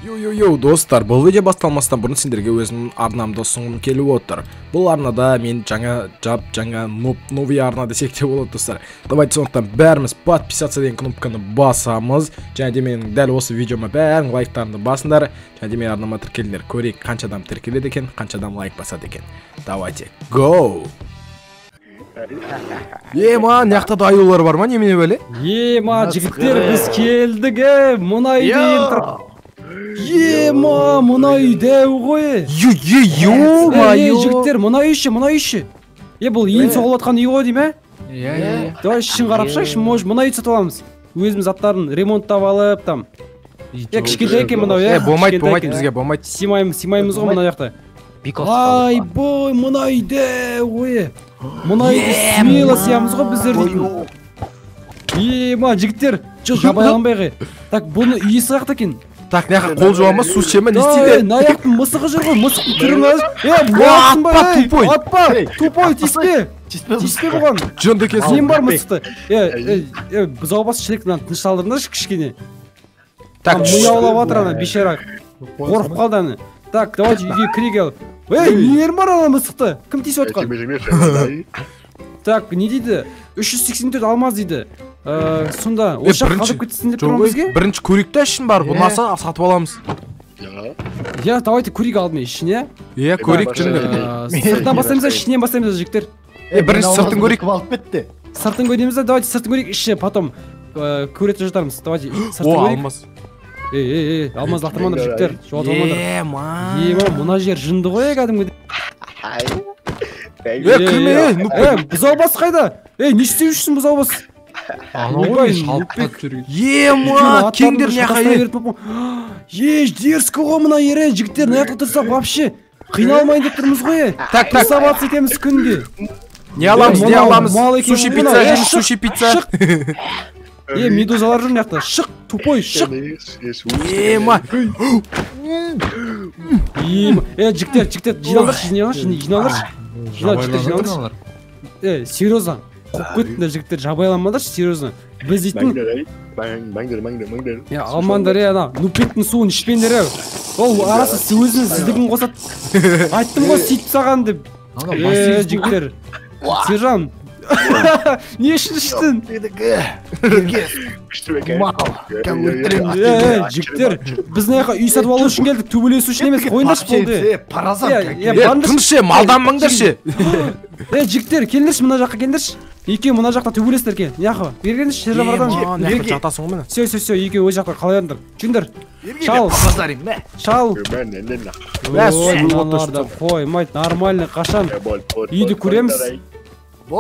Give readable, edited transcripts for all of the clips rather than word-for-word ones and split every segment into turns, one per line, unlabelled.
Йоу-йоу-йоу, достар, бұл видео басталмастан бұрын сендерге өзімнің арнамды ұсынғым келіп отыр. Бұл арнада мен жаңа, жап-жаңа новый арна десек те болады, достар. Давайте сондықтан бәріміз подписаться деген кнопканы басамыз. Және де менің дәл осы видеома бәрің лайктарыңды басыңдар. Және де менің арнама тіркеліңдер. Көрейік, қанша адам тіркеледі екен, қанша адам лайк басады екен. Давайте, go! Ема, мына да аюлар бар ма, немене бәле?
Ема, жігіттер, біз келдік, мына үйде енді. Ема, мына үй дәу ғой. Ё-ё-ё-ё-ё. Жігіттер, мына үй ше, мына үй ше. Бұл ең соғылып жатқан үй ғой дейм, ә? Иә. Давай ішін қарап шығайықшы, может, мына үйді сатып аламыз. Өзіміз заттарын ремонттап алып там. Кішкентай екен мынау, иә.
Болмайды, болмайды бізге, болмайды.
Сыймаймыз ғой мына жақта. Ай, бой, мына үй дәу ғой. Мына үйді смело сиямыз ғой біздер дейтін. Ема, жігіттер, жоқ, жабай алынбай. Так, бұны иесі қаяқта екен?
Так, мына жаққа қол жуа ма, су іше ма, не істейді?
Мына жақтың мысығы жүр ғой, мысықтың түрін қарашы. Атпа, тупой. Атпа, тупой, тиіспе. Тиіспе бұған.
Жынды екенсің.
Нем бар мысықты? Бұзау басы Шрек мынаны тынышталдырыңдаршы кішкене.
Так,
мияулап жатыр ана бейшара. Қорқып қалды ана. Так, давайте үйге кірейік ал. Ей, нелерің бар ана мысықты? Кім тиісіп жатқан? Так, не дейді? 384 алмаз дейді. Сонда осы жаққа қалдырып кетсін деп тұрмын бізге?
Бірінші көрейік та ішін барып, ұнаса сатып аламыз.
Иә, давайте көрейік алдымен ішін, иә?
Иә, көрейік жынды.
Сыртынан бастаймыз да, ішінен бастаймыз да, жігіттер.
Бірінші сыртын көрейік.
Алып кетті.
Сыртын көреміз да, давайте сыртын көрейік, іші потом көретін жатармыз. Давайте сыртын көрейік.
О, алмаз.
Ей, алмаз лақтырмаңдар, жігіттер. Жоғалтып алмаңдар.
Ема.
Ема, мына жер жынды ғой кәдімгідей.
Кірме,
бұзау бас қайда? Не істеп жүрсің бұзау бас?
Ема, кеңдер не қайы.
Е, дерзко ғой мына ере, жігіттер, мына жақта тұрсақ вообще қиналмайын деп тұрмыз ғой.
Так, так.
Тусоваться етеміз күнде.
Не аламыз, не аламыз? Суши пицца жейміз, суши пицца.
Шық. Медузалар жүр мына жақта. Шық, тупой, шық.
Ема.
Ема. Жігіттер, жігіттер, жиналыңдаршы, жиналыңдаршы, жиналыңдаршы. Жігіттер, жиналыңдаршы. Серьезно. Қуып кеттіңдер, жігіттер, жабайламаңдаршы, серьезно. Біз дейтін... Алмаңдар, ана, нупеттің суын ішпеңдер, ол арасы өзінің сіздігін қосады. Айттым ғой, сөйтіп саған деп. Жігіттер, Сержан, не үшін іштің? Жігіттер, біз мына жаққа үй сатып алу үшін келдік, төбелесу үшін емес, қойыңдаршы болды.
Тыныш, малданбаңдаршы.
Жігіттер, келіңдерші, мына жаққа келіңдерші. Екеуі мына жақта төбелесіңдер кел. Мына бері келіңдерші, Сержан братан.
Мына жақта жатасың ғой міне.
Все, все, все, екеуі өз жақта қалай жатыңдар. Жүріңдер. Шал. Шал. Ой, мыналарды қоймайды, нормально, қашан үйді көреміз.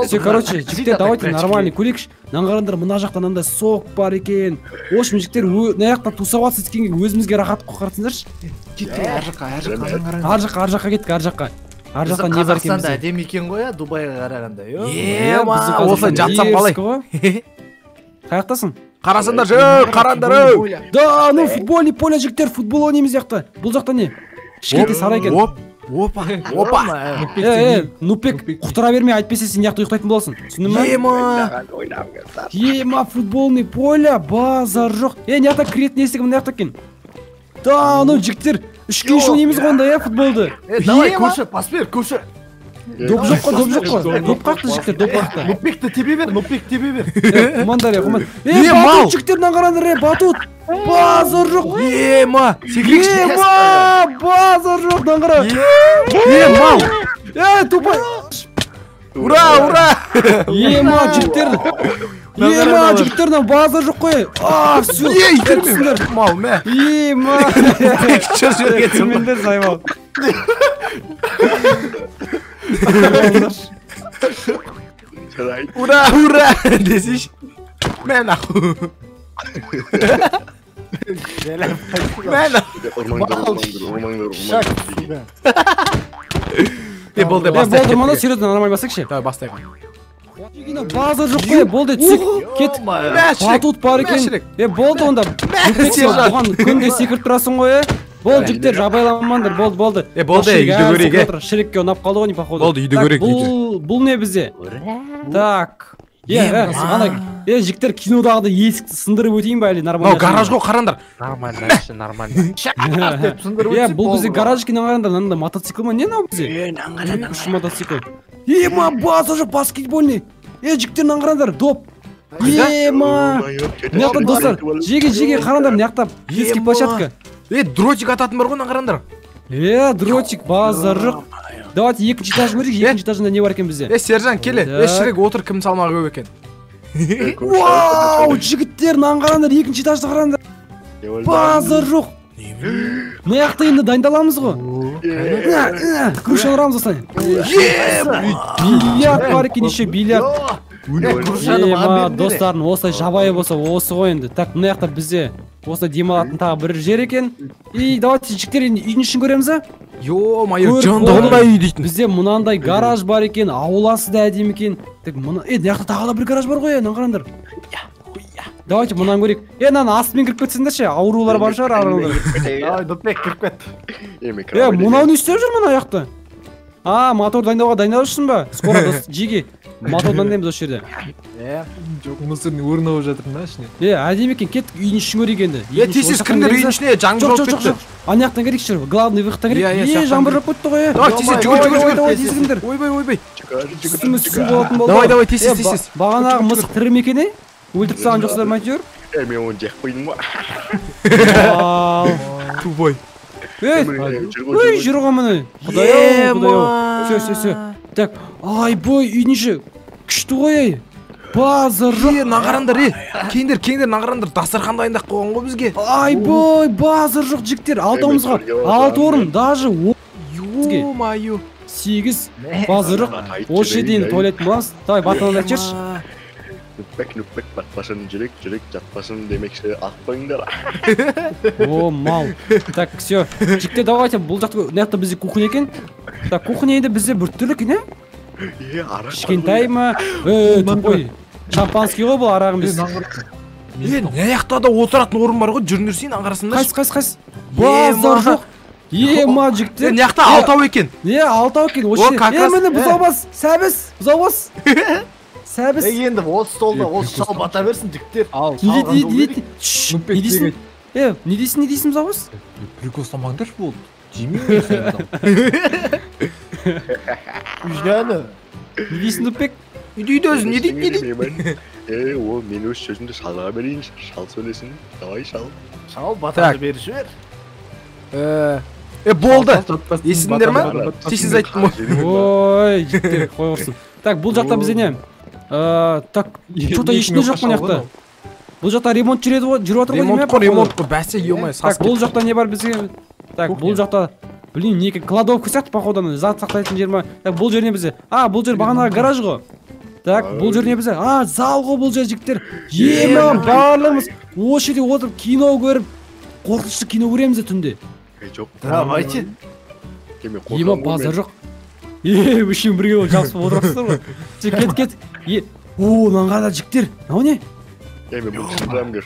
Все, короче, жігіттер, давайте нормально көрейікші. Мынаны қараңдар, мына жақта мынандай сок бар екен. В общем, жігіттер, мына жақта тусоваться еткенге өзімізге рахат қарасыңдаршы.
Кеттік, ар жаққа, ар жаққа.
Ар жаққа, ар жаққа кеттік, ар жаққа. Ар жақта не бар екен?
Қазақстанда әдемі екен ғой, Дубайға қарағанда.
Ема, осылай жатсам қалай?
Қаяқтасың?
Қарасаңдар, жүр, қараңдар.
Да, ну футбольный поле, жігіттер, футбол ойнаймыз жақта. Бұл жақта не? Кішкентай сарай екен.
Опа, опа.
Нупек, құтыра берме, әйтпесе сен жақта ұйықтайтын боласың. Түсіндің ма?
Ема.
Ема, футбольный поле, базар жоқ. Мына жақта кіретін есігі мына жақта екен. Да, ну жігіттер, үшке үш ойнаймыз ғой онда, футболды.
Давай, көрші, пас бер, көрші.
Доп жоқ қой, доп жоқ қой. Доп қақты, жігіттер, доп қақты.
Нупекті тебе бер, Нупек тебе бер.
Құмандар, құман. Батут, жігіттер, мынаны қараңдар, батут. Базар жоқ.
Ема, секірейікші.
Ема, базар жоқ, мынаны қара.
Мал.
Тупой.
Ура, ура.
Ема, жігіттер. Ема, жігіттер, мынау базар жоқ қой. А, все.
Ей, мал, мә.
Ема.
Жүр, жүр, кетсін.
Кімдер займал.
Ура, ура, десейші. Мә, нахуй. Мә, нахуй. Болды, бастайық.
Болды, мана серьезно, нормально бастайықшы.
Давай, бастайық.
Базар жоқ қой, болды, түсік, кет. Батут бар екен. Болды онда. Бұған күнде секіріп тұрасың ғой, Болды, жігіттер, жабайламаңдар, болды, болды.
Болды, үйді көрейік.
Шрекке ұнап қалды ғой, не походу.
Болды, үйді көрейік, үйді.
Бұл не бізде? Так. Ана, Жігіттер, кинодағыдай есікті сындырып өтейін ба әлі нормально?
Мынау гараж ғой, қараңдар.
Нормально, нормально.
Е, бұл бізде гараж екен, қараңдар, мынандай мотоцикл ма? Не мынау бізде? Үш мотоцикл. Ема, база жоқ, баскетбольный. Жігіттер, мынаны қараңдар, доп. Ема. Мына жақта достар, жеге қараңдар, мына жақта детский площадка.
Дротик ататын бар ғой, мына қараңдар.
Дротик, базар жоқ. Давайте екінші этажын көрейік, екінші этажында не бар екен бізде?
Сержан, келе. Шірек, отыр, кім салмағы көп екен.
Вау, жігіттер, мынаны қараңдар, екінші этажды қараңдар. Базар жоқ. Мына жақта енді дайындаламыз ғой. Груша ұрамыз осылай. Бильярд бар екен, еще бильярд. Достарым, осылай жабайы болса осы ғой енді. Так, мына жақта бізде осылай демалатын тағы бір жер екен. И давайте жігіттер енді үйдің ішін көреміз, а?
Ё-моё, жанды мындай үй дейтін.
Бізде мынандай гараж бар екен, ауласы да әдемі екен. Так, мына, мына жақта тағы да бір гараж бар ғой, мынаны қараңдар. Давайте мынаны көрейік. Мынаны астымен кіріп кетсеңдерші, аурулар бар шығар, аурулар.
Давай, Нұрбек, кіріп кет.
Мынау не істеп жүр мына жақта? А, мотор дайындауға дайындалып жүрсің ба? Скоро дос, жеге. Мотор дайындаймыз осы жерде.
Жоқ, мусорный орын алып жатырмын да ішіне.
Әдемі екен, кеттік үйдің ішін көрейік енді.
Тез-тез кіріңдер үйдің ішіне, жаңбыр жауып кетті.
Жоқ, ана жақтан кірейікші, главный выходтан кірейік. Жаңбыр жауып кетті ғой.
Давай, тез-тез, жүгір, жүгір,
давай, тез кіріңдер.
Ойбай, ойбай.
Үстіміз су болатын болды.
Давай, давай, тез-тез, тез-тез.
Бағанағы мысық тірі ме екен, Өлтіріп тастаған жоқсыздар ма әйтеуір?
Мен оны жеп қойдым ғой.
Тупой.
Ой, жүр ғой міне. Құдай-ау, құдай-ау. Все, все, все. Так, айбой, үйдің іші күшті ғой, ей. Базар жоқ.
Мына қараңдар, Келіңдер, келіңдер, мына қараңдар, дастархан дайындап қойған ғой бізге.
Айбой, базар жоқ, жігіттер. Алтауымызға 6 орын, даже
Ё-моё.
8 базар жоқ. Осы жерде енді туалет боламыз. Давай, батырды айтып жіберші.
Нүппек, нүппек, батпасын, жүрек, жүрек, жатпасын демекші, ақ қойыңдар.
О, мал. Так, все. Жігіттер, давайте, бұл жақта, мына жақта бізде кухня екен. Так, кухня енді бізде біртүрлі екен, е? Кішкентай ма? Тупой. Шампанский ғой бұл, арақ емес.
Мына жақта да отыратын орын бар ғой, жүріңдер сен, аңғарасыңдар.
Қайсы, қайсы, қайсы? Базар жоқ. Ема, жігіттер.
Мына жақта алтау екен.
Алтау екен. Міне, бұзаубас, сәбіз, бұзаубас. Сәбіз.
Енді осы столда осы шал бата берсін, жігіттер.
Не дейді? Не дейсің? Не дейсің, не дейсің, бұзаубас?
Прикол ұстамаңдаршы болды. Жемеймін мен.
Жаны.
Не дейсің, Нұрбек?
Не дейді өзі, не дейді, не дейді?
Ол мен өз сөзімді шалға берейін, шал сөйлесін. Давай, шал.
Шал батаны беріп жібер.
Болды. Есіңдер ма? Тез айттым ғой.
Ой, жігіттер, қой құрсын. Так, бұл жақта бізде не? Так, что-то ештеңе жоқ мына жақта. Бұл жақта ремонт жүреді ғой, жүріп жатыр ғой.
Ремонт қой, ремонт қой, бәсе, ё-моё,
Так, бұл жақта не бар бізге? Так, бұл жақта, блин, не екен, кладовка сияқты, походу, зат сақтайтын жер ма? Так, бұл жер не бізде? А, бұл жер бағанағы гараж ғой. Так, бұл жер не бізде? А, зал ғой бұл жер, жігіттер. Ема, барлығымыз осы жерде отырып кино көріп, қорқынышты кино көреміз түнде.
Жоқ.
Давайте.
Ема, базар жоқ. Үшеуің бірге болып жабысып отырасыздар ғой. Кет, кет. О, мынаны қара, жігіттер. Мынау не?
Мен бұны сындырамын көр.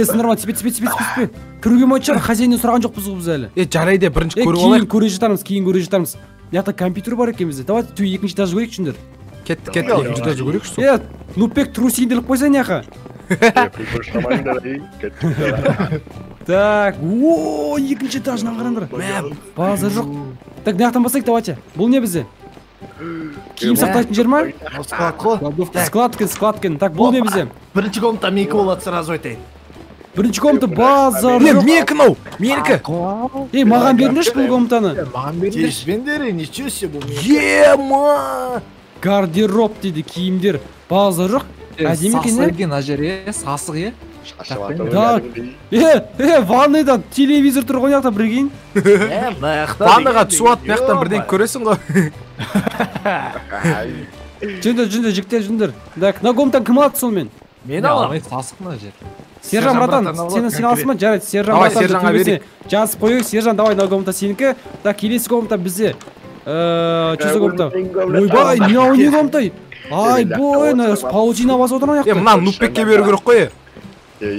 Сындырма, тепе, тепе, тепе, тепе. Кіруге болмайтын шығар, хозяиннен сұраған жоқпыз ғой біз әлі.
Жарайды, бірінші көріп алайық.
Кейін көре жатармыз, кейін көре жатармыз. Мына жақта компьютер бар екен бізде. Давайте түй екінші этажды көрейік, шындар.
Кеттік, кеттік, екінші этажды көрейікші.
Нұрбек, трусигіңді іліп қойсай мына жаққа.
Прикол ұстамаңдар, кеттік.
Так, о, екінші этажынан қараңдар. Базар жоқ. Так, мына жақтан бастайық, давайте. Бұл не бізде? Киім сақтайтын жер ма?
Склад қой.
Склад екен, склад екен. Так, бұл не бізде?
Бірінші комната менікі болады, сразу айтайын.
Бірінші комната базар жоқ.
Менікі мынау, менікі. Маған беріңдерші бұл комнатаны.
Маған беріңдерші.
Беріңдер, ничего себе бұл менікі.
Ема!
Гардероб дейді, киімдер. Базар жоқ. Әдемі екен,
Сасық екен ана жер, сасық, е?
Да. Ванныйда телевизор тұр ғой мына жақта, прикинь.
Ванныға түсіп алып, мына жақтан бірдеңе көресің ғой.
Жүндер, жүндер, жігіттер, жүндер. Так, мына комнатаны кім алады сонымен?
Мен аламын.
Сасық мына жер.
Сержан, братан, сен аласың ба? Жарайды, Сержан,
давай, Сержанға берейік.
Жазып қояйық, Сержан, давай, мына комната сенікі. Так, келесі комната бізде. Что за комната? Ойбай, мынау не комната? Айбой, мына паутина басып отыр мына жақта.
Мынаны Нұрбекке беру керек қой.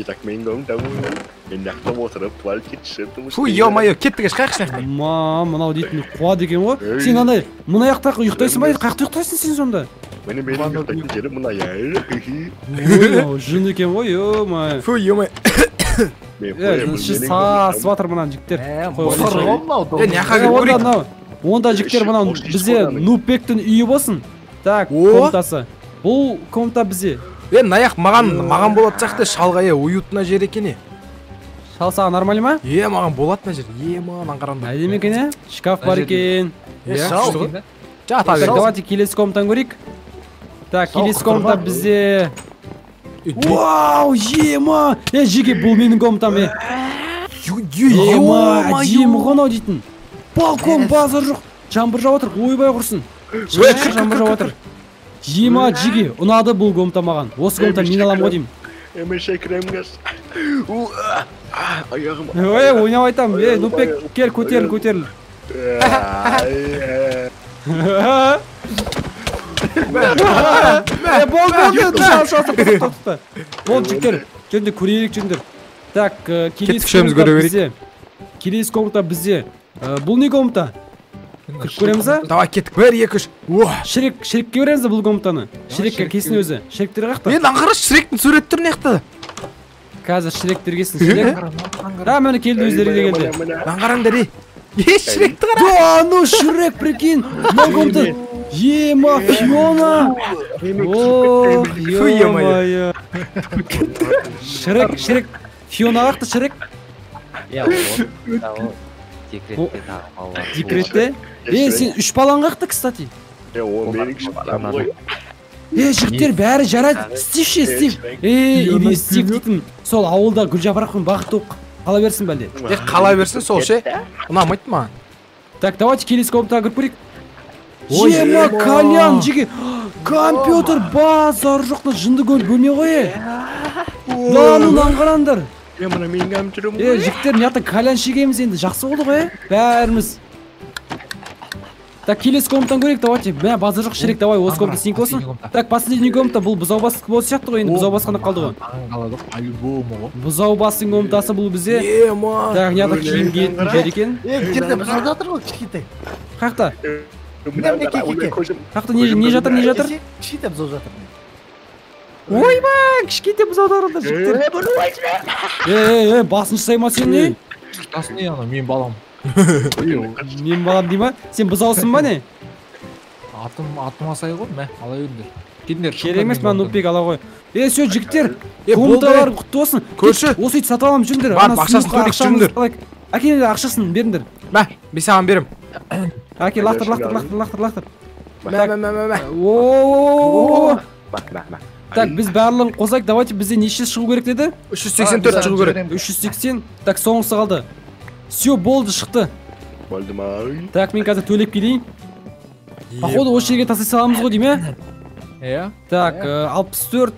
Так, мен комната. Мен жақта отырып, туалетке түсіп.
Фу, ё-моё, кеттік еш, қаяқ жақта?
Ма, мынау дейтін қуады екен ғой. Сен андай, мына жақта ұйықтайсың ба? Қаяқта ұйықтайсың сен сонда?
Міне менің ұйықтайтын жерім мына жер.
Ой, жын екен ғой, ё-моё.
Фу, ё-моё.
Іші сасып жатыр мынаның жігіттер.
Мусор ғой мынау.
Е, мына кіріп көрейік.
Онда жігіттер мынау бізде Нуббектің үйі болсын. Так, комнатасы. Бұл комната бізде.
Е, мына аяқ маған болады сияқты, шалға, е, уютный жер екен, е.
Шал саған нормально ма?
Е, маған болады мына жер. Е, маған қараңдар.
Әдемі екен, е? Шкаф бар екен.
Е, шал. Жата бер.
Давайте келесі комнатаны көрейік. Так, келесі комната бізде. Вау, ема! Е, жеке, бұл менің комнатам, е. Ема, әдемі ғой мынау дейтін. Балкон, базар жоқ. Жаңбыр жауып жатыр, ойбай құрсын. Жаңбыр жауып жатыр. Ема, жеке, ұнады бұл комната маған. Осы комната мен аламын ғой деймін.
Аяғым.
Ой, ойнап айтамын. Е, Нуббек, кел, көтеріл, көтеріл. Болды, болды, тоқта. Болды, жігіттер, жүріңдер, көрейік, жүріңдер. Так, келесі комната бізде. Келесі комната бізде. Бұл не комната? Кіріп көреміз а?
Давай, кеттік. 1, 2, 3.
Шрек, Шрекке береміз бұл комнатаны. Шрекке келсін өзі. Шректер қаяқта?
Мен аңғараш, Шректің суреттері мына жақта.
Қазір Шректер келсін, Шрек. Да, міне келді, өздері де келді.
Аңғараңдар, е. Е, Шректі қара.
Да, ну Шрек, прикинь. Мына комната. Ема, Фиона. Ох, ё-моё. Шрек, Шрек. Фиона қаяқта, Шрек?
Иә, ол декретте тағы балалар.
Декретте? Е, сен 3 балаң қаяқта, кстати?
Е, ол менің 3 балам ғой.
Е, жігіттер, бәрі жарайды. Стив ше, Стив. Е, или Стив дейтін. Сол ауылда Гүлжапырақпен бақытты болып қала берсін бәлде.
Е, қала берсін сол ше. Ұнамайды маған.
Так, давайте келесі комнатаға кіріп көрейік. Ема, кальян, жеке. Компьютер, базар жоқ, жынды көл бөлме ғой, е. Да, ну, мынаны қараңдар.
Е, мына менің компьютерім
ғой. Е, жігіттер, мына жақта кальян шегеміз енді, жақсы болды ғой, е? Бәріміз. Так, келесі комнатаны көрейік, давайте. Мә, базар жоқ, Шрек, давай, осы комната сенікі болсын. Так, последний комната, бұл бұзау бастікі болатын сияқты ғой, енді бұзау басқанда қалды ғой. Бұзау бастың комнатасы бұл бізде. Так, мына жақта киім киетін жер екен.
Е, жерде бұзау жатыр ғой, кішкентай.
Қаяқта?
Қаяқта
не жатыр, не жатыр?
Кішкентай бұзау жатыр.
Ойбай, кішкентай бұзау жатыр, жігіттер. Е, басын жасай ма сен не?
Басын не ана, менің балам.
Мен балам дей ма? Сен бұзаусың ба не?
Атыма сай ғой, мә, ала беріңдер. Кетіңдер.
Керек емес, маған Нуббек ала ғой. Е, все, жігіттер, комнаталар құтты болсын.
Көрші.
Осы үйді сатып аламыз, жүріңдер.
Бар, ақшасын төлейік, жүріңдер.
Әкеліңдер, ақшасын беріңдер.
Мә, мен саған берем.
Әке, лақтыр, лақтыр, лақтыр, лақтыр, лақтыр.
Мә, мә, мә, мә.
О!
Мә, мә.
Так, біз барлығын қосайық, давайте бізде неше шығу керек деді?
384 шығу керек.
380. Так, соңғысы қалды. Все, болды, шықты.
Болды ма?
Так, мен қазір төлеп келейін. Походу, осы жерге тастай саламыз ғой деймін, е?
Иә.
Так, 64.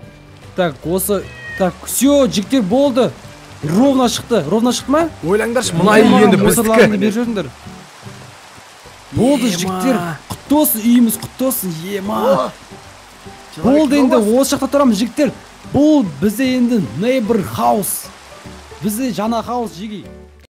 Так, осы. Так, все, жігіттер, болды. Ровно шықты. Ровно шықты ма?
Ойлаңдаршы, мына үй енді біздікі.
Беріп жіберіңдер. Болды, жігіттер. Құтты болсын, үйіміз құтты болсын. Ема. Болды, енді осы жақта тұрамыз, жігіттер. Бұл бізде енді neighbor house. Бізде жаңа house, жеге.